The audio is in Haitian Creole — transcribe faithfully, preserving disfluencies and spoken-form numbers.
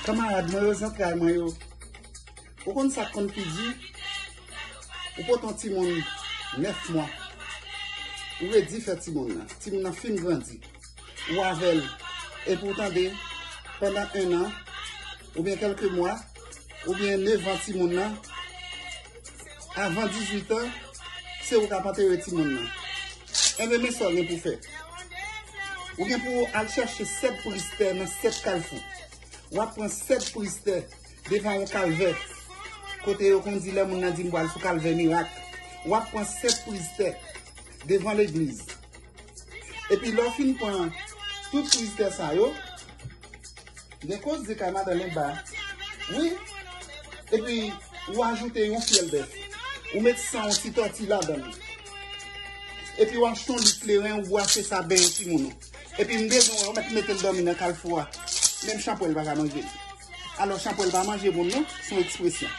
Kanmarad mwen yo, zantray mwen yo, ou konn sa k konn pi di? Ou pote yon timoun nèf mwa, ou redi fè timoun nan, timoun nan fin grandi, ou avè l, epi ou tande, pandan en an, oubyen kèlke mwa, oubyen nèf an timoun nan, avan dizuit an, se ou k ap antere timoun nan. Enben, men sa w gen pou fè. Ou gen pou al chèche sèt priz tè nan sèt kalfou. W ap pran sèt priz tè devan yon kalvè, kote yo konn di lè moun nan di m pral sou kalvè mirak. W ap pran sèt priz tè devan legliz. Epi lè w fin pran tout priz tè sa yo, gen koze kay madan Lenba. Wi. Epi ou ajoute yon fyèl bèf. Ou met san yon ti tòti ladan l. Epi ou achte yon lit kleren, ou bwase sa benyen timoun ou. Epi m bezwen wè ou mèt mete l dòmi nan kalfou a. Menm chanpwèl pa ka manje l. Alò, chanpwèl pa manje moun non, se yon ekspresyon.